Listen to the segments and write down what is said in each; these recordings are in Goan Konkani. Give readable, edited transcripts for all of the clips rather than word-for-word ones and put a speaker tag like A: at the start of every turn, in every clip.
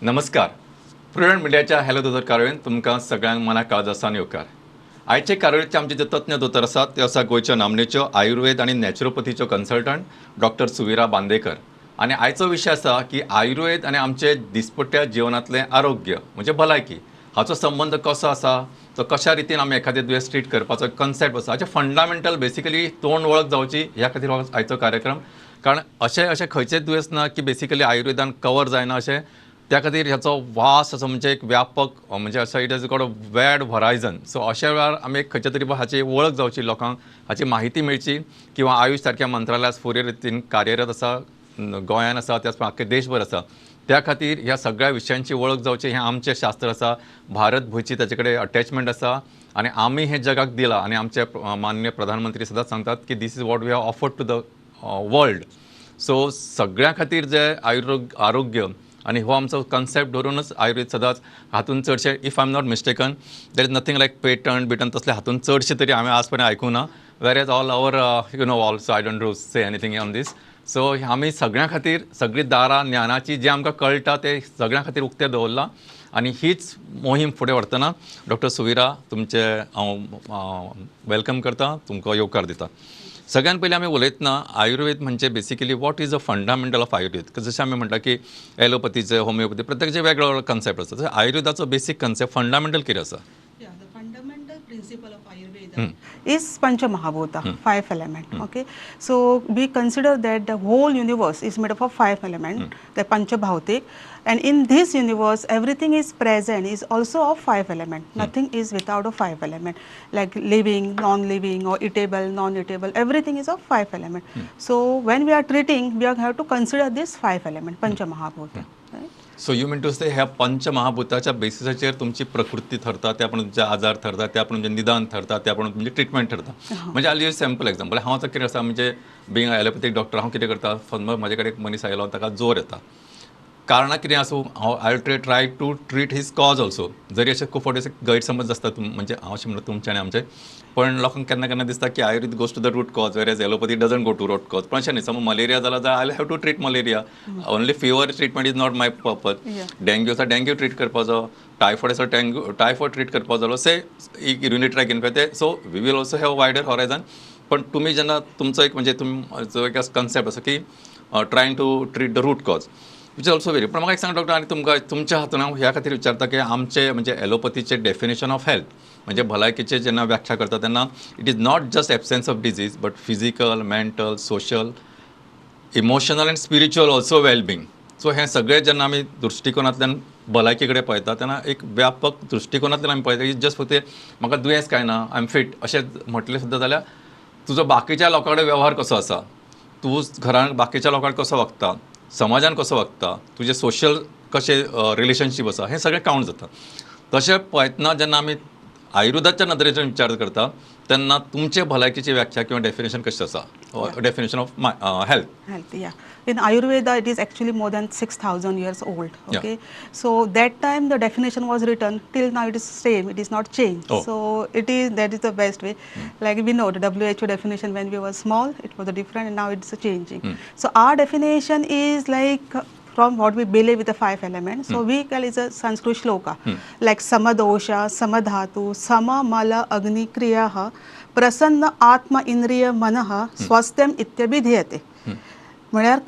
A: नमस्कार. प्रुडंट मिडियाच्या हॅलो दोतोर कार्यावळीन तुमकां सगळ्यांक मना काळजासान येवकार. आयचे कार्यावळीचे आमचे जे तज्ञ दोतोर आसात ते आसा गोंयच्यो नामनेच्यो आयुर्वेद आनी नॅचरोपथीच्यो कन्सल्टंट डॉक्टर सुविरा बांदेकर. आनी आयचो विशय आसा की आयुर्वेद आनी आमचे दिसपट्ट्या जिवनांतलें आरोग्य म्हणजे भलायकी हाचो संबंद कसो आसा, तो कशा रितीन आमी एखादें दुयेंस ट्रीट करपाचो कन्सेप्ट आसा, हाचे फंडामेंटल बेसिकली तोंड वळख जावची ह्या खातीर हो आयचो कार्यक्रम. कारण अशें अशें खंयचेंच दुयेंस ना की बेसिकली आयुर्वेदान कवर जायना अशें. त्या खातीर ह्याचो वास असो म्हणजे एक व्यापक म्हणजे असो it is got a wide horizon. So अशा वेळार आमी एक खंयच्या तरी हाची वळख जावची, लोकांक हाची म्हायती मेळची किंवा आयुष सारक्या मंत्रालयात फुडें रितीन कार्यरत आसा, गोंयान आसा, त्याच प्रमाणे आख्खे देशभर आसा. त्या खातीर ह्या सगळ्या विशयांची वळख जावची हें आमचें शास्त्र आसा. भारत भूंयची ताचे कडेन अटॅचमेंट आसा आनी आमी हें जगाक दिलां. आनी आमचे माननीय प्रधानमंत्री सदांच सांगतात की this is what we have offered to the world. So सगळ्यां खातीर जे आयुर्ग आरोग्य आनी हो आमचो कन्सेप्ट धरूनच आयुर्वेद सदांच हातून चडशे, if I am not mistaken, there is nothing like patent बिटन तसले हातून चडशे तरी हांवें आज पर्यंत आयकूंक ना, whereas all our all, so I don't to say anything on this. So आमी सगळ्यां खातीर सगळीं दारां ज्ञानाची जें आमकां कळटा तें सगळ्यां खातीर उक्तें दवरलां आनी हीच मोहीम फुडें व्हरतना डॉक्टर सुविरा तुमचें हांव welcome करता, तुमकां येवकार दिता. सगळ्यान पयलीं आमी उलयतना आयुर्वेद म्हणजे basically what is a fundamental of Ayurveda? जशें आमी म्हणटा की एलोपथीचे, होमिओपथी, प्रत्येकाचे वेगळे वेगळे कन्सेप्ट आसता, तशें आयुर्वेदाचो बेसीक कन्सेप्ट फंडामेंटल कितें आसा?
B: Yeah, the fundamental principle of Ayurveda is Pancha Mahabhuta, five element. Okay, so we consider that the whole universe is made up of five element, the Panchabhautik, and in this universe everything is present is also of five element. Nothing is without a five element, like living, non-living, or eatable, non-eatable. Everything is of five element. So when we are treating, we are have to consider this five element, Pancha Mahabhuta. Right?
A: So you mean to say ह्या पंचमहाभूताच्या बेसिसाचेर तुमची प्रकृती थरता, त्या प्रमाणे तुमचे आजार थरता, त्या प्रमाणे तुमचें निदान थरता, त्या प्रमाणे तुमची ट्रिटमेंट ठरता. म्हणजे आयली सिम्पल एक्झाम्पल, हांव आतां कितें आसा म्हणजे बिंग एलोपॅथीक डॉक्टर हांव कितें करता, समज म्हजे कडेन एक मनीस आयलो, ताका जोर येता, कारणां कितें आसूं, हांव I try to treat his cause also. जरी अशें खूब फावटी अशें गैरसमज आसता, म्हणजे हांव अशें म्हणटा तुमचें आनी आमचें, पण लोकांक केन्ना केन्ना दिसता की Ayurveda goes to the root cause, whereas allopathy doesn't go to root cause. पण अशें न्ही. समज मलेरिया जाला जाल्यार I have to treat malaria only, fever treatment is not my purpose. Dengue आसा, डेंग्यू ट्रीट करपाचो, टायफॉयड आसा, डेंग्यू टायफॉयड ट्रीट करपाचो जालो, say urinary tract infect. So we will also have wider horizon. पण तुमी जेन्ना तुमचो एक म्हणजे तुमचो एक कन्सेप्ट आसा की trying to treat the root cause, which is also very. पण म्हाका एक सांग डॉक्टर, आनी तुमकां तुमच्या हातून हांव ह्या खातीर विचारता की आमचे म्हणजे एलोपथीचे डेफिनेशन ऑफ हेल्थ म्हणजे भलायकीचे जेन्ना व्याख्या करता तेन्ना it is not just absence of disease but physical, mental, social, emotional and spiritual also wellbeing. So हें सगळें जेन्ना आमी दृश्टिकोनांतल्यान भलायकी कडेन पळयता तेन्ना एक व्यापक दृश्टिकोनांतल्यान आमी पळयता. Is just फक्त म्हाका दुयेंस कांय ना, I am fit अशें म्हटलें सुद्दां जाल्यार तुजो बाकीच्या लोकां कडेन वेव्हार कसो आसा, तूं घरान बाकीच्या लोकां कसो वागता, समाजान कसो वागता, तुजें सोशल कशें रिलेशनशीप आसा, हें सगळें कावंट जाता. तशें पळयतना जेन्ना आमी आयुर्वेदाच्या नदरेच्यान विचार करता तेन्ना तुमचे भलायकीची व्याख्या किंवा डेफिनेशन कशें आसा, definition of health?
B: Health, yeah. In Ayurveda it is actually more than 6000 years old. Okay, so that time the definition was written, till now it is same, it is not changed.
A: Oh.
B: So it is, that is the best way. Like we know the WHO definition, when we were small it was a different and now it's changing. So our definition is like from what we believe with the five elements. So we call it a Sanskrit shloka, like samadosha, samadhatu, sama mala agni kriyaha, prasanna atma indriya manaha, swasthyam ityabhidhiyate. म्हळ्यार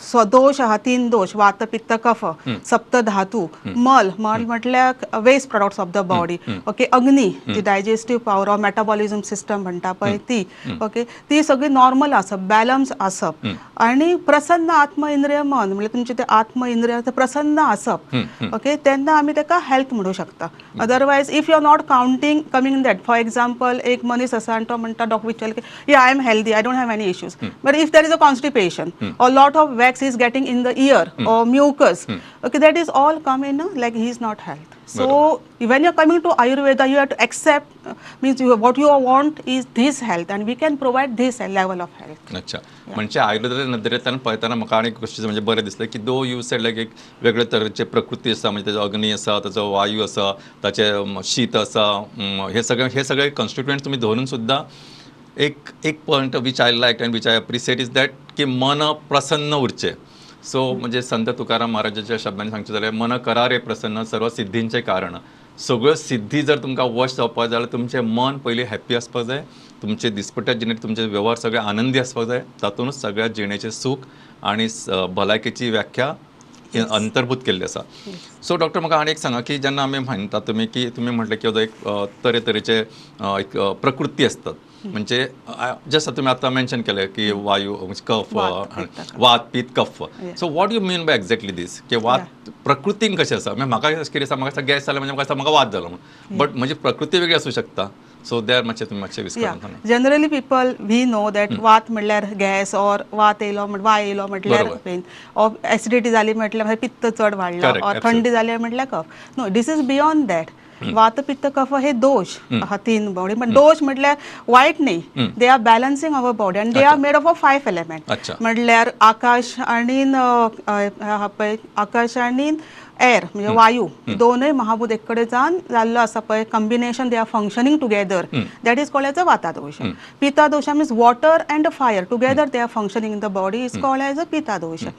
B: स्वदोश आहा, तीन दोश, वात, पित्त, कफ, सप्तधातू, मल. मल म्हटल्यार waste products of the body, okay. अग्नी, ती digestive power or metabolism system म्हणटा पळय ती, ओके. ती सगळी नॉर्मल आसप, बॅलन्स आसप आणि प्रसन्न आत्म इंद्रिय मन, म्हणजे तुमचे ते आत्म इंद्रिय ते प्रसन्न आसप, ओके, तेन्ना आमी ताका हेल्थ म्हणू शकता. Otherwise, if you are not counting coming in that, for example, एक मनीस आसा आनी तो म्हणटा, डॉक्टर विचारले की I am healthy, I don't have any issues, but if there is a constipation or lot of wax is getting in the ear or mucus, okay, that is all come in like he is not health. So when you're coming to Ayurveda, you have to accept, means you, what you want is this health and we can provide this level of health.
A: अच्छा, म्हणजे आयुर्वेदाच्या नदरेंतल्यान पळयतना म्हाका आनी एक गोश्टी म्हणजे बरें दिसलें की दो you said लायक एक वेगळे तरेचे प्रकृती आसा, म्हणजे ताजो अग्नी आसा, ताजो वायू आसा, ताचे शीत आसा, हे सगळे कॉन्स्टिट्युएंट तुमी धरून सुद्दां एक एक point which I like and which I appreciate is that की मन प्रसन्न उरचें. सो म्हणजे संत तुकाराम महाराजाच्या शब्दांनी सांगचें जाल्यार मन करारे प्रसन्न सर्व सिद्धींचें कारण. सगळ्यो सिद्धी जर तुमकां वश जावपाक जाय जाल्यार तुमचें मन पयलीं हॅप्पी आसपाक जाय, तुमचे दिसपट्ट्या जिणेंत तुमचे वेव्हार सगळे आनंदी आसपाक जाय, तातूंतच सगळ्या जिणेचें सूख आनी भलायकेची व्याख्या अंतर्भूत केल्ली आसा. सो डॉक्टर म्हाका आनी एक सांगा की जेन्ना आमी म्हणटा तुमी की तुमी म्हटलें की एक तरेतरेचे एक प्रकृती आसतात, म्हणजे जसं तुम्ही आता मेन्शन केलं की वायू कफ वात पित्त कफ, so what you mean by exactly this की वात प्रकृतीन कशें आसा? म्हणजे म्हाका कितें आसा, म्हाका गॅस जालो म्हणजे म्हाका म्हाका वात जालो म्हणून, बट म्हजी प्रकृती वेगळी आसूं शकता. सो there मातशें तुमी मातशें विस्कळून सांगा.
B: Generally people we know that वात म्हणल्यार गॅस ऑर वात येयलो वाय येयलो म्हटल्यार पेन, ऑर एसिडिटी जाली म्हटल्यार पित्त चड वाडला, ऑर थंडी जाली म्हटल्यार कफ. No, this is beyond that. वात पित्त कफ हे दोश हा तीन बॉडी, पण दोश म्हटल्यार वायट न्ही, they are balancing our body and they are made of a 5 element. म्हटल्यार आकाश आनी पळय आकाश आनी एअर म्हणजे वायू, दोनूय महाभूत एक कडेन जावन जाल्लो आसा पळय combination, they are functioning together, that is called as a vata dosha. Pitta dosha means water and fire together they are functioning in the body is called as a pitta dosha.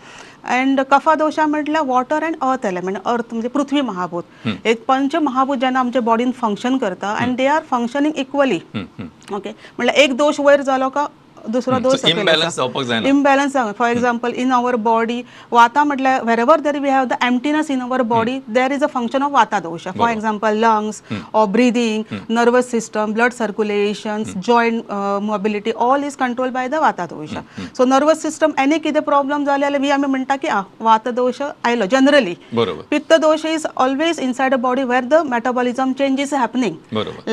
B: And kapha dosha म्हटल्यार water and earth element, earth म्हणजे पृथ्वी महाभूत, एक पंच महाभूत जेन्ना आमच्या बॉडीन फंक्शन करता and they are functioning equally. Okay, म्हटल्यार एक दोश वयर जालो का दुसरो दोश
A: इम्बॅलन्स जावपाक जायना.
B: इम्बॅलन्स जावंक, for example in our body vata म्हटल्यार wherever there we have the emptiness in our body there is a function of vata dosha. For example lungs or breathing, nervous system, blood circulation, joint mobility, all is control by the vata dosha. So nervous system any कितें प्रॉब्लम जाले जाल्यार we आमी म्हणटा की वात दोश आयलो जनरली. पित्त दोश is always inside a body where the metabolism change is happening,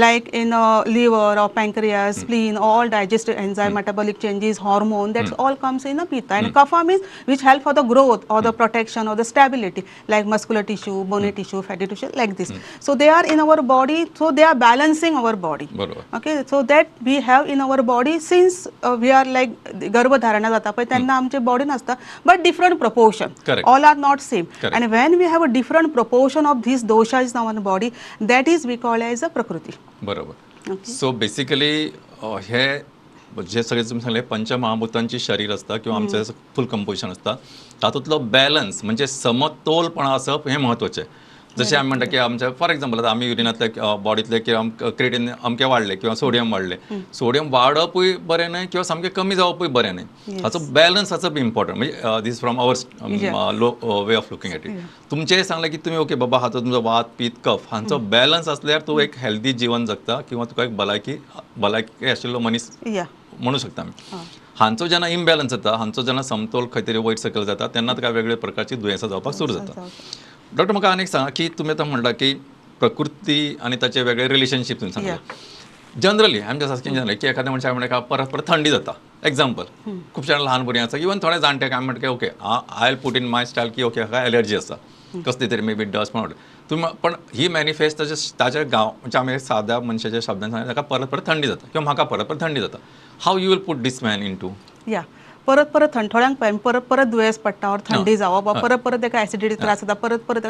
B: like in liver or pancreas, spleen, all digestive enzyme, metabolic changes, hormone, that all comes in a pitta. And kapha means which help for the growth or the protection or the stability, like muscular tissue, bony tissue, fatty tissue, like this. So they are in our body, so they are balancing our body. Okay, so that we have in our body since we are like गर्भधारणा जाता पळय तेन्ना आमचे बॉडी नासता, but different proportion, all are not same. And when we have a different proportion of this dosha in our body, that is we call as a prakriti.
A: बरोबर. सो बेसिकली हे जे सगळे तुमी सांगले पंचमहाभूतांची शरीर आसता किंवा आमचें फूल कंपोजिशन आसता, तातूंतलो बॅलन्स म्हणजे समतोलपणा आसप हें म्हत्वाचें. जशें आमी म्हणटा की आमच्या फॉर एक्झाम्पल आतां आमी युरिनांतले बॉडींतले किंवा क्रिएटिन अमकें वाडलें किंवा सोडियम वाडलें, सोडियम वाडपूय बरें न्हय किंवा सामकें कमी जावपूय बरें न्हय, हाचो बॅलन्स आसप इम्पॉर्टंट. म्हणजे this from our low way of looking at it. तुमचें सांगलें की तुमी ओके बाबा हाचो तुमचो वात पित्त कफ हांचो बॅलन्स आसल्यार तूं एक हेल्दी जिवन जगता किंवा तुका एक भलायकी भलायकी आशिल्लो मनीस म्हणू शकता आमी. हांचो जेन्ना इम्बॅलन्स जाता, हांचो जेन्ना समतोल खंय तरी वयर सकयल जाता तेन्ना तुका वेगवेगळे प्रकारची दुयेंसां जावपाक सुरू जाता. डॉक्टर म्हाका आनी एक सांगा की तुमी आतां म्हणटा की प्रकृती आनी ताचे वेगळे रिलेशनशीप तुमी सांगले. Generally I am just asking generally की एखाद्या मनशाक म्हणटा परत परत थंडी जाता, एग्जाम्पल खुबशे जाण ल्हान भुरगीं आसा, इवन थोडे जाणटे काय म्हणटा की okay I will put in my style की ओके हाका एलर्जी आसा कसली तरी, मे बी डस्ट म्हणून तुमी, पण ही मॅनिफेस्ट ताच्या गांव म्हणजे आमी साद्या मनशाच्या शब्दान सांगता ताका परत परत थंडी जाता किंवा म्हाका परत परत थंडी जाता, how you will put this man into?
B: या परत परत थंड थोड्यांक पळय परत परत दुयेंस पडटा ऑर थंडी जावप, परत परत ताका एसिडिटी त्रास जाता, परत परत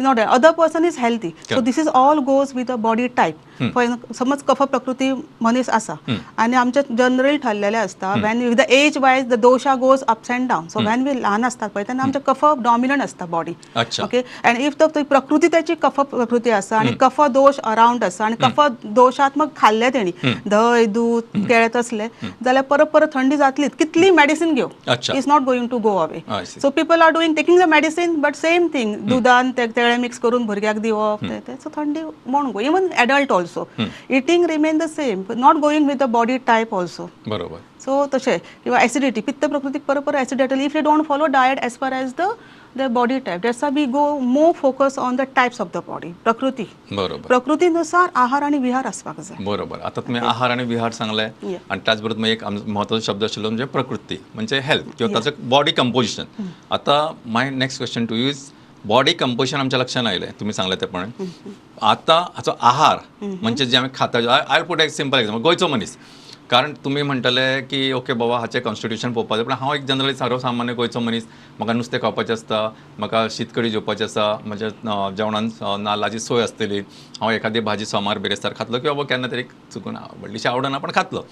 B: not other person is healthy. So this is all goes with a body type. For समज कफ प्रकृती मनीस आसा आनी आमचे जनरल ठरलेले आसता when with the age wise the dosha goes ups and down. So when we ल्हान आसतात पळय तेन्ना आमचे कफ डॉमिनंट आसता body. Okay, and if the प्रकृती त्याची कफ प्रकृती आसा आनी कफ दोश अरावंड आसा आनी कफ दोशात्मक खाल्ले तेणी धंय दूद केळें तसलें जाल्यार परत परत थंडी जातलीच, कितली मेडिसिन घेव is not going to go away. So people are doing taking the medicine but same thing दुदान ते तेळे मिक्स करून भुरग्याक दिवप, सो थंडी won't go. Even adult also eating remain the same, not going with the body type also.
A: बरोबर.
B: सो तशें किंवा एसिडिटी पित्त प्रकृतीक परत परत acidity if you don't follow diet as far as the body type. That's we go more focus on the types of the body prakriti.
A: बरोबर.
B: प्रकृतीनुसार आहार आणि विहार आसपाक जाय.
A: बरोबर. आता तुम्ही आहार आणि विहार सांगले आणि त्याचबरोबर एक महत्त्वाचा शब्द आशिल्लो म्हणजे प्रकृती म्हणजे हेल्थ किंवा ताचो बॉडी कंपोजिशन. आता my next question to you is body composition आमच्या लक्षात आयलें तुम्ही सांगले ते प्रमाणे, आता हाचो आहार म्हणजे जे आमी खाता, I put एक सिंपल एक्झाम्पल गोंयचो मनीस, कारण तुमी म्हणटले की ओके बाबा हाचें कॉन्स्टिट्युशन पळोवपाक जाय, पण हांव एक जनरली सर्वसामान्य गोंयचो मनीस, म्हाका नुस्तें खावपाचें आसता, म्हाका शीतकडी जेवपाचें आसा, म्हज्या जेवणान नाल्लाची सोय आसतली, हांव एखादी भाजी सोमार बिरेस्तार खातलो किंवा बाबा केन्ना तरी चुकून व्हडलीशी आवडना पण खातलो.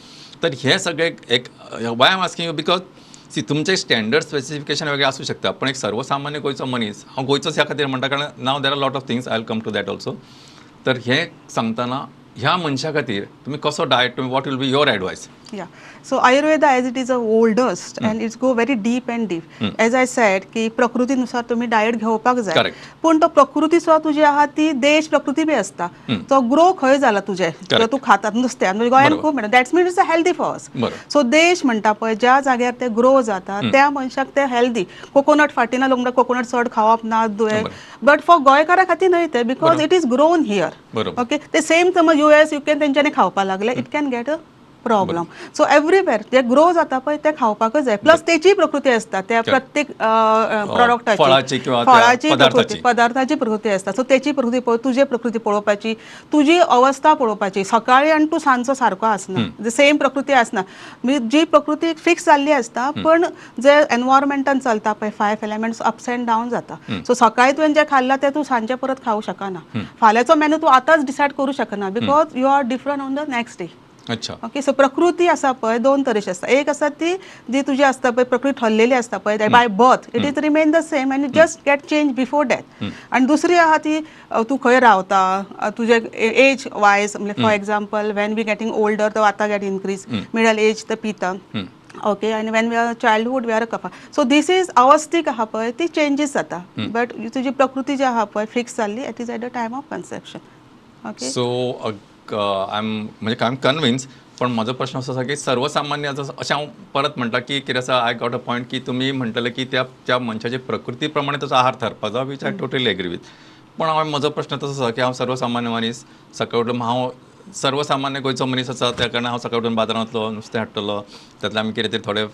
A: तर हें सगळें एक why am asking you because see, तुमचे स्टँडर्ड स्पेसिफिकेशन वेगळें आसूं शकता, पण एक सर्वसामान्य गोंयचो मनीस, हांव गोंयचोच ह्या खातीर म्हणटा कारण now there are lot of things, I will come to that also. तर हें सांगतना ह्या मनशा खातीर तुमी कसो डायट तुमी, what will be your advice?
B: Yeah. So Ayurveda, as it is the oldest and it's go very deep and deep. As I said की प्रकृतीनुसार तुम्ही डायट घेवपाक जाय. पूण तो प्रकृती सुद्दां तुजी आहा ती देश प्रकृती बी आसता. तो ग्रो खंय जाला तुजे, किंवा तूं खातात नुस्तें म्हणजे गोंयान खूब मेळटा, that's mean it's a healthy for us. So देश म्हणटा पळय, ज्या जाग्यार ते ग्रो जाता त्या मनशाक ते हेल्दी. कोकोनट फाटीं ना, लोक म्हणटा कोकोनट चड खावप ना, बट फॉर गोंयकारा खातीर न्हय ते, because it is grown here. Okay, ते सेम समज युएस, युके तेंच्यांनी खावपाक लागले, it can get a problem. So everywhere J grow जाता पळय ते खावपाकच जाय. प्लस तेची प्रकृती आसता त्या प्रत्येक प्रॉडक्टाची.
A: फळाची किंवा त्या
B: फळाची प्रकृती,
A: पदार्थाची.
B: पदार्थाची प्रकृती आसता. सो तेची प्रकृती पळोव, तुजे प्रकृती पळोवपाची, तुजी अवस्था पळोवपाची. सकाळी आनी तूं सांजचो सारको आसना, सेम प्रकृती आसना. म्हणजे जी प्रकृती फिक्स जाल्ली आसता, पण जे एनवायरमेंटान चलता पळय, five elements, ups and down जाता. सो सकाळी तुवें जें खाल्लां तें तूं सांजचें परत खावंक शकना. फाल्यांचो मेनू तूं आतांच डिसायड करूं शकना, because you are different on the next day. Okay, so प्रकृती आसा पळय, दोन तरेची आसता. एक आसा ती जी तुजी आसता पळय, प्रकृती ठरलेली आसता पळय by birth, it is remain the same आनी just get change before death. आनी दुसरी आहा ती तूं खंय रावता, तुजे एज वायज, म्हणजे for example, when we getting older, the vata get increase, middle age the pitta, okay, आनी when we are childhood, we are kapha. So this is अवस्थीक आहा पळय ती चेंजीस जाता, बट तुजी प्रकृती जी आहा पळय फिक्स जाल्ली, it is at the time of conception, okay.
A: So I am म्हणजे I am convince, पण म्हजो प्रश्न असो आसा की सर्वसामान्य आतां अशें हांव परत म्हणटा की कितें आसा, I got a point की तुमी म्हणटले की त्या त्या मनशाचे प्रकृती प्रमाणे ताचो आहार थारपाक जाय, which I totally agree with. पण हांव म्हजो प्रश्न तसो आसा की हांव सर्वसामान्य मनीस, सकाळी उठलो, हांव सर्वसामान्य गोंयचो मनीस आसा, त्या कारणान हांव सकाळी उठून बाजारांत वतलो, नुस्तें हाडटलो, तातूंतलें आमी कितें तरी थोडें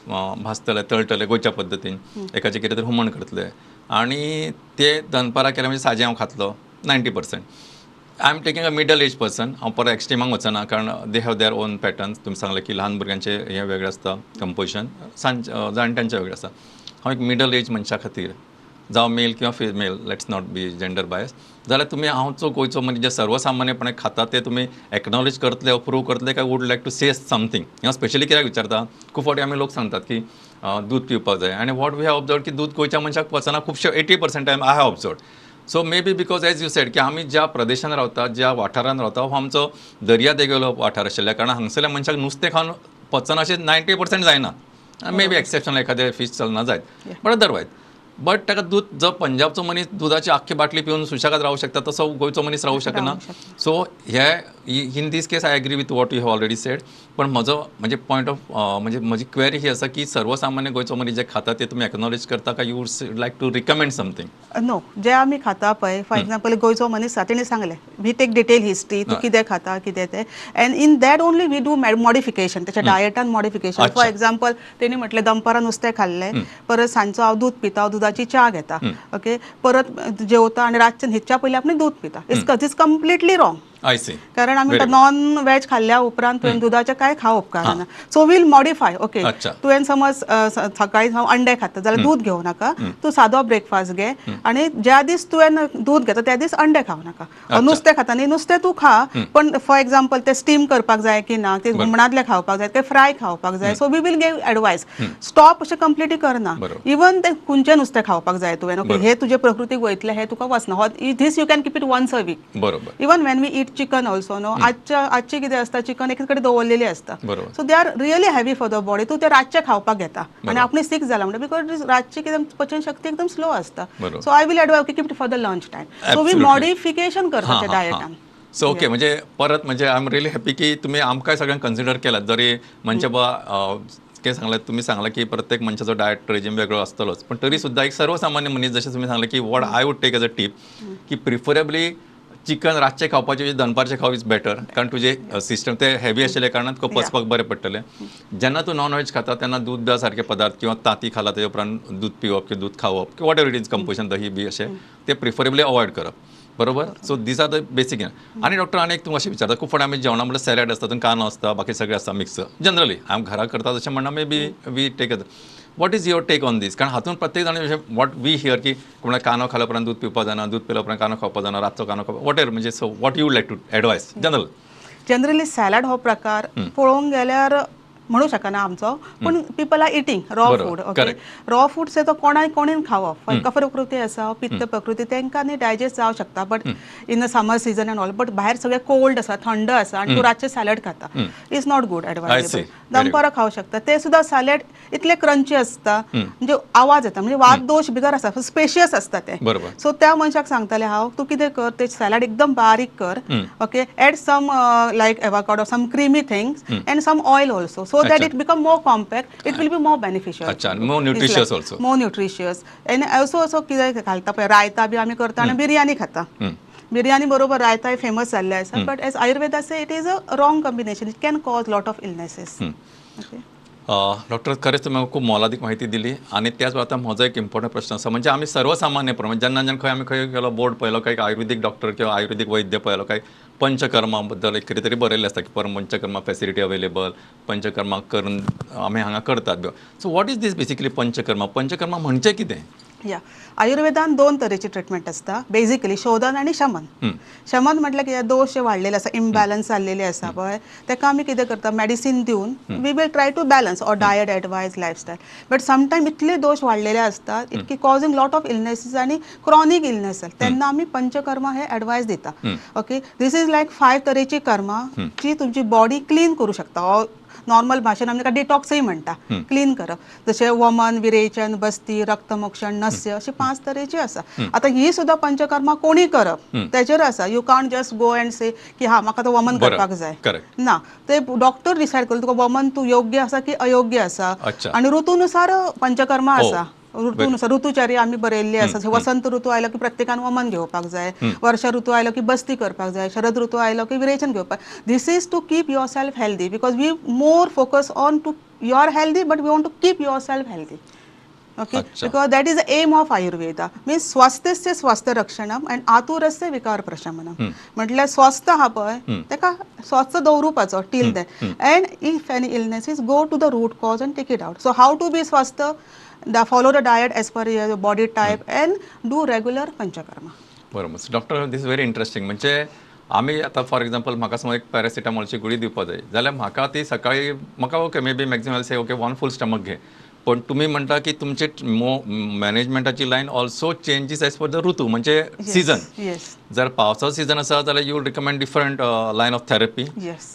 A: भाजतले, तळटले गोंयच्या पद्दतीन, एकाचें कितें तरी हुमण करतले आनी ते दनपारां केलें म्हणजे सांजे हांव खातलो 90%. I am taking a middle age person. हांव परत एक्स्ट्रीमाक वचना कारण they have their own patterns. तुमी सांगलें की ल्हान भुरग्यांचें हें वेगळें आसता कंपोजिशन, सांज जाणट्यांचें वेगळें आसता. हांव एक मिडल एज मनशा खातीर, जावं मेल किंवा female, let's not be gender bias, जाल्यार तुमी हांवचो गोंयचो मनीस जे सर्वसामान्यपणे खाता ते तुमी एक्नॉलेज करतले, अप्रूव करतले काय would like to say something? हांव स्पेशली कित्याक विचारता, खूब फावटी आमी लोक सांगतात की दूद पिवपाक जाय आनी what we have observe की दूद गोंयच्या मनशाक पचना खुबशे, 80% time I have observe. So maybe because, as you said, की आमी ज्या प्रदेशान रावता, ज्या वाठारान रावता, हो आमचो दर्या देगेलो वाठार आशिल्ल्या कारणान हांगसरल्या मनशाक नुस्तें खावन पचना अशें 90% जायना. मे बी एक्सेप्शन, एखादें फीश चलना जायत, बट अदरवायज, बट ताका दूद, जो पंजाबचो मनीस दुदाची आख्खी बाटली पिवन सुशेगाद रावूं शकता, तसो गोंयचो मनीस रावूं शकना.
B: रावूंक शकना.
A: सो हे in this case I agree with what you have already said, पण म्हजो म्हणजे पॉयंट ऑफ म्हणजे म्हजी क्वेरी ही आसा की सर्वसामान्य गोंयचो मनीस जे खाता ते तुमी एक्नॉलेज करता काय you would like to recommend something?
B: No, जे आमी खाता पळय, फॉर एक्झाम्पल, गोंयचो मनीस आसा, तेणी सांगलें, we take detail history, तूं कितें खाता, कितें तें, and in that only we do modification, त्याच्या डायटान मॉडिफिकेशन. फॉर एक्झाम्पल, तेणी म्हटलें दनपारां नुस्तें खाल्लें, परत सांजचो हांव दूद पिता, हांव दुदाची च्या घेता, ओके, परत जेवता आनी रातचें न्हिदच्या पयलीं आपणे दूद पिता, it's completely wrong.
A: I see.
B: कारण आमी
A: Very
B: non veg खाल्ल्या उपरांत तुवें दुदाचें कांय खावप उपकारना. So we'll modify, okay. तुवें समज सकाळी हांव अंडे खाता जाल्यार दूद घेवं नाका, तूं सादो ब्रेकफास्ट घे आनी ज्या दीस तुवें दूद घेता त्या दीस अंडे खावं नाका. नुस्तें खाता न्ही, नुस्तें तूं खा, पण फॉर एक्झाम्पल ते स्टीम करपाक जाय की ना, ते हुमणांतलें खावपाक जाय, ते फ्राय खावपाक जाय. So we will give advice. Stop अशें कंप्लिटली करना. इवन ते खंयचें नुस्तें खावपाक जाय तुवें, ओके, हे तुजे प्रकृतीक वयतलें, हें तुका वचना, this you can keep it once a week. Even when we eat chicken also, न्हू, आजच्या आजची कितें आसता, चिकन एक कडेन दवरलेली आसता. So they are really heavy for the body. तूं ते रातचें खावपाक घेता आनी आपणे सीक जाला म्हणटा, because रातची कितें पचन शक्ती एकदम स्लो आसता. So I will advise, keep it for the lunch time. So we modification करता त्या डायटान.
A: सो ओके, म्हणजे परत म्हणजे I am really happy की तुम्ही आमकां सगळ्यांक कन्सिडर केलात. जरी म्हणजे बा कितें सांगलें, तुमी सांगलां की प्रत्येक मनशाचो डायट रेजीम वेगळो आसतलोच, पण तरी सुद्दां एक सर्वसामान्य मनीस, जशें तुमी सांगलें की what I would take as a tip की प्रिफरेबली चिकन रातचें खावपाचें दनपारचें खावप is better, कारण तुजें सिस्टम ते हेवी आशिल्ल्या कारणान तुका पचपाक बरें पडटलें. जेन्ना तूं नॉन व्हेज खाता तेन्ना दूद सारके पदार्थ किंवा तांती खाला तेजे उपरांत दूद पिवप किंवा दूद खावप किंवा what ever it is composition, दही बी अशें ते प्रिफरेबली अवॉयड करप, बरोबर. So these are the basic. आनी डॉक्टर, आनी एक तुमकां अशें विचारता, खूब फावटी आमी जेवणा म्हणल्यार सॅलड आसता, तातूंत कांदो आसता, बाकी सगळें आसता मिक्स. जनरली आमी घरा करता तशें म्हणना, maybe we take, what is your take on this? कारण हातूंत प्रत्येक जाण what we here की कोणाक कांदो खाल्या उपरांत दूद पिवपाक जायना, दूद पिल्या उपरांत कांदो खावपाक जायना, रातचो कांदो खावपाक, what ever, म्हणजे so what you like to advise general?
B: Generally salad हो प्रकार पळोवंक गेल्यार म्हणू शकना आमचो, पूण people are eating raw food, okay. Raw food तो कोणाय कोणीन खावप. कफ प्रकृती आसा, पित्त प्रकृती, तांकां न्ही डायजेस्ट जावं शकता, but in the summer season and all. But भायर सगळें कोल्ड आसा, थंड आसा आनी तूं रातचें सॅलड खाता, is not good advisable. दनपारां खावं शकता. ते सुद्दां सॅलड इतले क्रंची आसता, म्हणजे आवाज येता, म्हणजे वात दोश भितर आसा, स्पेशियस आसता ते. सो त्या मनशाक सांगताले हांव, तूं कितें कर, ते सॅलड एकदम बारीक कर, okay, add some like avocado, some creamy things and some oil also, so that it become more compact, it will be more beneficial.
A: अच्छा, आणि more nutritious also.
B: More nutritious. And also असो कितें घालता पळय, रायता बी आमी करता आनी बिरयानी खाता. बिरयानी बरोबर रायता फेमस जाल्ले आसा, but as Ayurveda say, it is a wrong combination, it can cause lot of illnesses, okay.
A: Doctor, खरेंच तुमी खूब मोलादीक माहिती दिली आनी त्याच बरोबर आतां म्हजो एक इम्पॉर्टंट प्रश्न आसा. म्हणजे आमी सर्वसामान्य प्रमाणे जेन्ना जेन्ना खंय आमी खंय गेलो, बोर्ड पळयलो, काय आयुर्वेदीक डॉक्टर किंवा आयुर्वेदीक वैद्य पळयलो, काय पंचकर्मा बद्दल एक कितें तरी बरयल्लें आसता की पर पंचकर्मा फॅसिलिटी अवेलेबल, पंचकर्मा करून आमी हांगा करतात. So what is this basically panchakarma? Panchakarma म्हणजे कितें?
B: या, आयुर्वेदान दोन तरेची ट्रिटमेंट आसता बेजिकली, शोधन आनी शमन. शमन म्हटल्यार कितें? दोश जे वाडलेले आसा, इम्बॅलन्स जाल्लेले आसा पळय, ताका आमी कितें करता, मेडिसीन दिवन we will try to balance or diet advice, lifestyle. But sometime इतले दोश वाडलेले असतात की कॉजिंग लॉट ऑफ इलनेसीस आनी क्रॉनीक इलनेस, तेन्ना आमी पंचकर्मा हे एडवायस दिता, okay. This is like five तरेची कर्मा जी तुमची बॉडी क्लीन करू शकता. नॉर्मल भाशेन आमी ताका डिटॉक्सय म्हणटा, क्लीन करप. जशें वमन, विरेचन, बस्ती, रक्तमोक्षण, नस्य, अशी पांच तरेची आसा. आतां ही सुद्दां पंचकर्मा कोणी करप तेजेर आसा. You can't just go and से की हा, म्हाका तो वमन करपाक जाय. ना, ते डॉक्टर डिसायड करता तुका वमन तूं योग्य आसा की अयोग्य आसा. आनी ऋतूनुसार पंचकर्मा आसा. ऋतूनुसार ऋतुचर्या आमी बरयल्ली आसा. वसंत ऋतू आयलो की प्रत्येकान वमन घेवपाक जाय, वर्षा ऋतू आयलो की बस्ती करपाक जाय, शरद ऋतू आयलो की विरेचन घेवपाक. This is to keep yourself healthy, because we more focus on to you are healthy, but we want to keep yourself healthy, okay. Because that is the aim of Ayurveda, means स्वास्थ्यस्य स्वास्थ्य रक्षणम अँड आतुरस्य विकार प्रशमनम. म्हटल्यार स्वस्थ आहा पळय, ताका स्वस्थ दवरुपाचो till then, and if any illness is, go to the root cause and take it out. So how to be स्वस्थ? The follow the diet as per your body type and do regular panchakarma.
A: बरोबर. Doctor, this very interesting. म्हणजे आमी आतां फॉर एक्झाम्पल, म्हाका समज एक पॅरासिटामॉलची गुळी दिवपा जाय जाल्यार म्हाका ती सकाळी म्हाका okay, maybe maximum say okay, one full stomach घे. पण तुमी म्हणटा की तुमचे मो मॅनेजमेंटाची line also changes as per the ऋतू, म्हणजे सीझन. जर पावसाचो सीझन आसा जाल्यार you will recommend different line of therapy.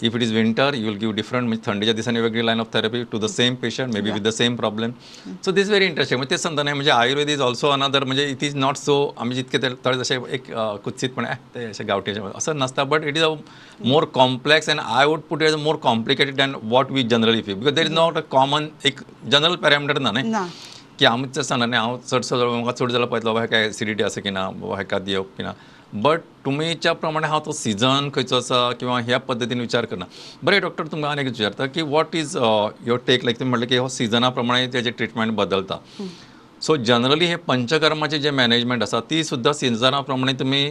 A: If it is winter, you will give different, म्हणजे थंडीच्या दिसांनी वेगळी line of therapy to the same patient, maybe with the same problem. So this very interesting. म्हणजे तेच सांगता न्ही, म्हणजे आयुर्वेद is also another, म्हणजे it is not so आमी जितके ते थोडे जशे एक कुत्सीतपणे ते अशे गांवठी असं नासता, but it is a more complex and I would put it more complicated than what we generally feel, because there is not a common एक जनरल पॅरामिटर ना न्ही.
B: ना.
A: की आमचें सांगना न्ही, हांव चडसो म्हाका चड जाल्यार पळयतलो, बाबा हेका एसिडिटी आसा की ना, बाबा हेका दिवप की ना. बट तुमीच्या प्रमाणे हांव तो सिजन खंयचो आसा किंवा ह्या पद्दतीन विचार करना. बरें डॉक्टर, तुमकां आनी एक विचारता की what is your take, like तुमी म्हटलें की हो सिजना प्रमाणे तेजें ट्रिटमेंट बदलता. सो जनरली हे पंचकर्माचें जें मॅनेजमेंट आसा ती सुद्दां सिजना प्रमाणे तुमी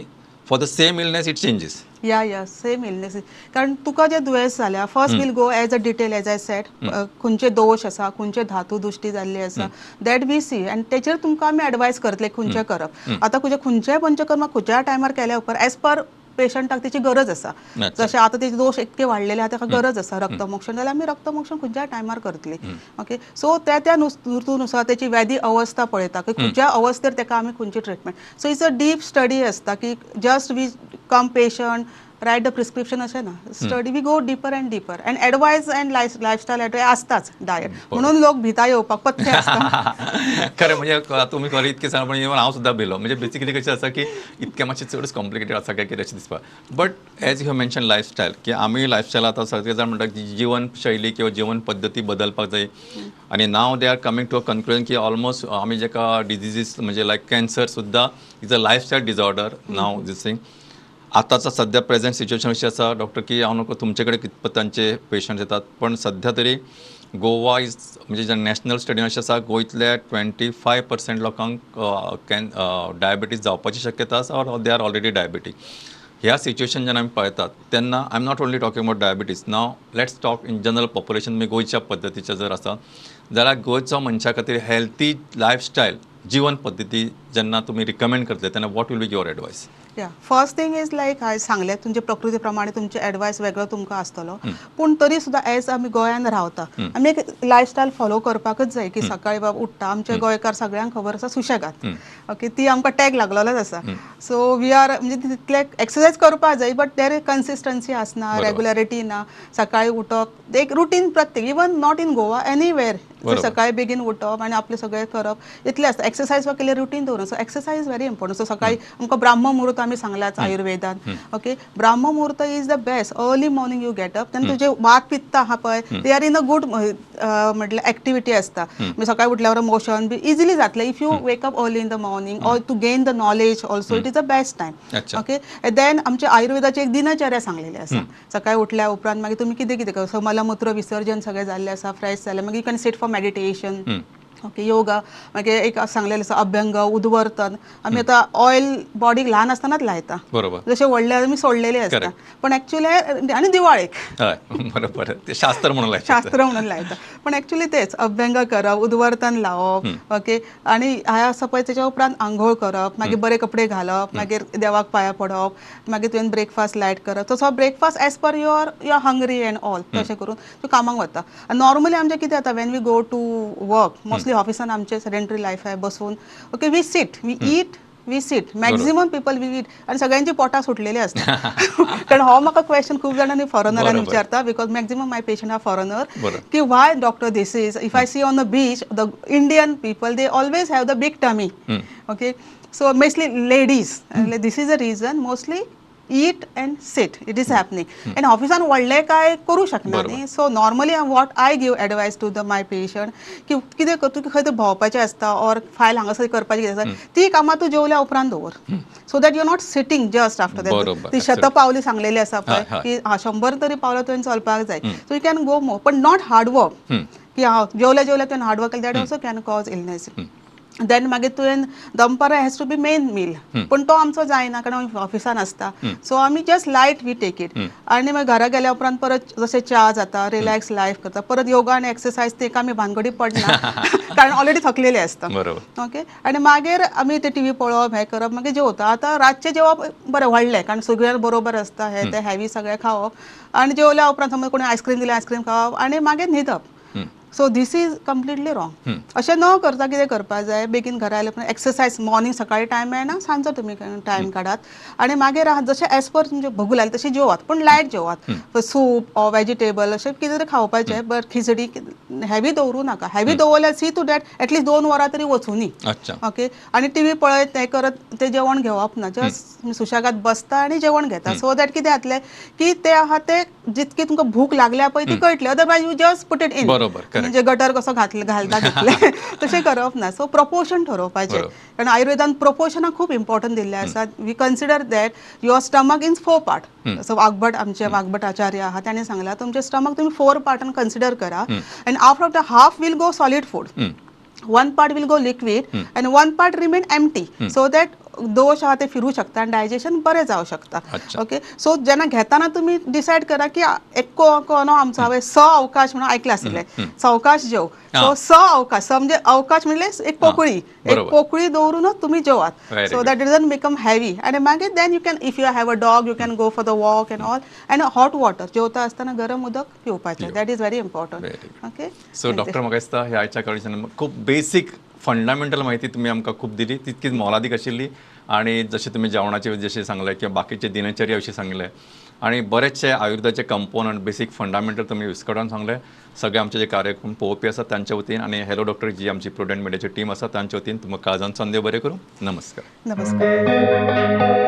A: for the same illness it changes?
B: Yeah, same illness. कारण तुका जे दुयेंस जाल्या, first we'll go as a detail, as I said, खंयचे दोश आसा, खंयचे धातू दुश्टी जाल्ली आसा, that we C आनी तेचेर तुमकां आमी एडवायस करतले खंयचें करप. आतां तुजें खंयचेय पंचकर्म खंयच्याय टायमार केल्या उपरांत एज पर पेशंटाक तेची गरज आसा. जशें आतां तेजे दोश इतके वाडलेले आहा, ताका गरज आसा रक्तमोक्षण, जाल्यार आमी रक्तमोक्षण खंयच्याय टायमार करतली, ओके. सो त्या त्या ऋतूनुसार तेची व्याधी अवस्था पळयता की खंयच्या अवस्थेर ताका आमी खंयची treatment. So it's a deep study आसता की just we come patient, write the prescription अशें ना. Study, we go deeper and deeper and advice and lifestyle advice आसताच, डायट. म्हणून लोक भिता येवपाक, पथ्य आसता.
A: खरें, म्हणजे तुमी खरें इतकें सांगता, पण इवन हांव सुद्दां भिलो. म्हणजे बेसिकली कशें आसा की इतकें मातशें चडच कॉम्प्लिकेटेड आसा काय कितें अशें दिसपाक. But as you mention lifestyle, की आमी लायफस्टायल आतां सगळे जाण म्हणटा की जिवन शैली किंवा जिवन पद्दती बदलपाक जाय आनी now they are coming to a conclusion की ऑलमोस्ट आमी जेका डिजिजीस म्हणजे लायक कॅन्सर सुद्दां is a lifestyle disorder now this thing. आतांचो सध्या प्रेझेंट सिच्युएशन अशी आसा डॉक्टर की हांव नको तुमचे कडेन कितपत तांचे पेशंट येतात, पण सध्या तरी गोवा is म्हणजे जे नॅशनल स्टडी अशें आसा, गोंयतल्या 25% लोकांक can diabetes जावपाची शक्यता आसा or they are already diabetic. ह्या सिच्युएशन जेन्ना आमी पळयतात तेन्ना I am not only talking about diabetes now, let's talk in general population. मी गोंयच्या पद्दतीचें जर आसा जाल्यार गोंयचो मनशा खातीर हेल्थी लायफस्टायल, जिवन पद्दती जेन्ना तुमी रिकमेंड करतले तेन्ना what will be your advice?
B: या, फर्स्ट थिंग is like हांवें सांगलें, तुमचे प्रकृती प्रमाणे तुमचे एडवायस वेगळो तुमकां आसतलो, पूण तरी सुद्दां एज आमी गोंयान रावता, आमी एक लायफस्टायल फॉलो करपाकच जाय की सकाळी बाबा उठ्ठा. आमचे गोंयकार सगळ्यांक खबर आसा, सुशेगाद, ओके, ती आमकां टॅग लागलेलोच आसा. सो we are म्हणजे तितले एक्सरसायज करपाक जाय, बट there consistency आसना, रेगुलरिटी ना. सकाळी उठप एक रुटीन प्रत्येक, even not in Goa, anywhere, सकाळी बेगीन उठप आनी आपलें सगळें करप इतलें आसता. एक्सरसायज वा केल्यार रुटीन दवरून, so exercise very important. So सकाळी आमकां ब्राह्म मुहूर्त आमी सांगलाच आयुर्वेदान, ओके, ब्राह्म मुहूर्त is the best. Early morning you get up, तेन्ना तुजे वात पित्त आहा पळय, they are in a good म्हटल्यार एक्टिविटी आसता. म्हणजे सकाळी उठल्यावर मोशन बी इजिली जातलें if you wake up early in the morning, or to gain the knowledge also, it is the best time. Okay, then आमच्या आयुर्वेदाची एक दिनचर्या सांगलेली आसा. सकाळी उठल्या उपरांत मागीर तुमी कितें कितें कर, मलमूत्र विसर्जन सगळें जाल्लें आसा, फ्रेश जालें, मागीर you can sit for meditation, okay, yoga. मागीर एक सांगलेलें आसा अभ्यंग, उद्वर्तन. आमी आतां ऑयल बॉडीक ल्हान आसतनाच लायता, जशे व्हडले आमी सोडलेले आसता, पण एक्चुअली आनी दिवाळेक.
A: हय, बरोबर, ते शास्त्र म्हणून लायतात.
B: शास्त्र म्हणून लायता, पण एक्चुअली तेच अभ्यंग करप, उद्वर्तन लावप, ओके, आनी हें आसा पळय, तेच्या उपरांत आंघोळ करप, मागीर बरे कपडे घालप, मागीर देवाक पांया पडप, मागीर तुवें ब्रेकफास्ट लायट करप. तसो breakfast as per your hungry and all, तशें करून तूं कामाक वता. आनी नॉर्मली आमचें कितें जाता, when we go to work, mostly ऑफिसान आमचे सेडेंटरी लायफ आहे, बसून, okay, we sit, we eat, we sit, maximum people we eat, आनी सगळ्यांची पोटां सुटलेली आसता. कारण हो म्हाका क्वेश्चन खूब जाणांनी फॉरेनरांनी विचारता, because maximum my patient are foreigner, की why doctor this is, if I see on the beach, the Indian people, they always have the big tummy, okay. So mostly ladies, this is a reason, mostly eat and sit, it is happening. And ऑफिसान व्हडलें काय करूं शकना न्ही. So normally what I give advice to the my patient की कितें कर, तुका खंय तरी भोंवपाचें आसता ऑर फायल हांगासर करपाची कितें आसता, ती कामां तूं जेवल्या उपरांत दवर, so that you are not sitting just after that. ती शतपावली सांगलेली आसा पळय, की हा 100 तरी पावलां तुवें चलपाक जाय. So you can go more, पण not hard work, की हा जेवल्या जेवल्या तुवें हार्ड वर्क केलें, that also can cause illness. Then मागीर तुवें दनपारां has to be main meal, पूण तो आमचो जायना, कारण आमी ऑफिसान आसता, सो आमी just light we take it. आनी मागीर घरा गेल्या उपरांत परत जशें च्या जाता, रिलॅक्स लायफ करता, परत योगा आनी एक्सरसायज ते आमी भानगडी पडना, कारण ऑलरेडी थकलेले आसता. ओके, आनी मागीर आमी ते टीव्ही पळोवप, हें करप, मागीर जेवता. आतां रातचें जेवप बरें व्हडलें, कारण सगळ्यांक बरोबर आसता, हें तें हेवी सगळें खावप, आनी जेवल्या उपरांत समज कोणी आयस्क्रीम दिली, आयस्क्रीम खावप आनी मागीर न्हिदप. So this is completely wrong. अशें न करता कितें करपाक जाय, बेगीन घरा आयले उपरांत एक्सरसायज, मॉर्निंग सकाळी टायम मेळना, सांजचो तुमी टायम काडात, आनी मागीर आहा जशें एज पर तुमचे भोगू लागली तशी जेवात, पूण लायट जेवात, सूप ऑर वेजिटेबल अशें कितें तरी खावपाचें, बट खिचडी हेवी दवरूं नाका. हेवी दवरल्यार see to that at least 2 वरां तरी वचुनी. ओके, आनी टीव्ही पळयत हें करत ते जेवण घेवप ना, जस्ट सुशेगाद बसता आनी जेवण घेता, सो that कितें जातलें की ते आहा ते जितकी तुमकां भूक लागल्या पळय ती कळटली, otherwise you just put it in.
A: बरोबर करेक्ट
B: म्हणजे गटर कसो घातले घालता घेतले तशें करप ना. सो प्रपोर्शन ठरोवपाचें, कारण आयुर्वेदान प्रपोर्शनाक खूब इम्पॉर्टंट दिल्लें आसा. We consider that your stomach in four part. So Vagbhata, आमचे वाग्भट आचार्य आहा, ताणें सांगलां तुमचे स्टमक तुमी फोर पार्टान कन्सिडर करा, and after the half will go solid food, one part will go liquid and one part remain empty, so that दोश आहा ते फिरू शकता आनी डायजेशन बरें जावं शकता. ओके, सो जेन्ना घेताना तुमी डिसायड करा की एक कोणो आमचो हांवें स अवकाश म्हणून आयकलां आसतलें, सवकाश जेव. सो स अवकाश, स म्हणजे अवकाश म्हणल्यार एक पोकळी, एक पोकळी दवरूनच तुमी जेवात,
A: Very
B: so
A: good.
B: That doesn't become heavy. आनी मागीर then you can, if you have a dog, you can go for the walk and all. And hot water, जेवता आसतना गरम उदक पिवपाचें, that is very important.
A: Very good.
B: Okay.
A: So doctor, म्हाका दिसता ह्या आयच्या काळान खूब बेसीक फंडामेंटल माहिती तुमी आमकां खूब दिली, तितकीच मोलादीक आशिल्ली. आनी जशें तुमी जेवणाचे जशें सांगलें किंवा बाकीचे दिनचर्या विशीं सांगलें, आनी बरेचशे आयुर्वेदाचे कंपोनंट, बेसीक फंडामेंटल तुमी विस्कटावन सांगले. सगळे आमचे जे कार्यक्रम पळोवपी आसात तांच्या वतीन आनी हॅलो डॉक्टर जी आमची प्रुडंट मिडियाची टीम आसा तांच्या वतीन तुमकां काळजान देव बरें करूं. नमस्कार.
B: नमस्कार.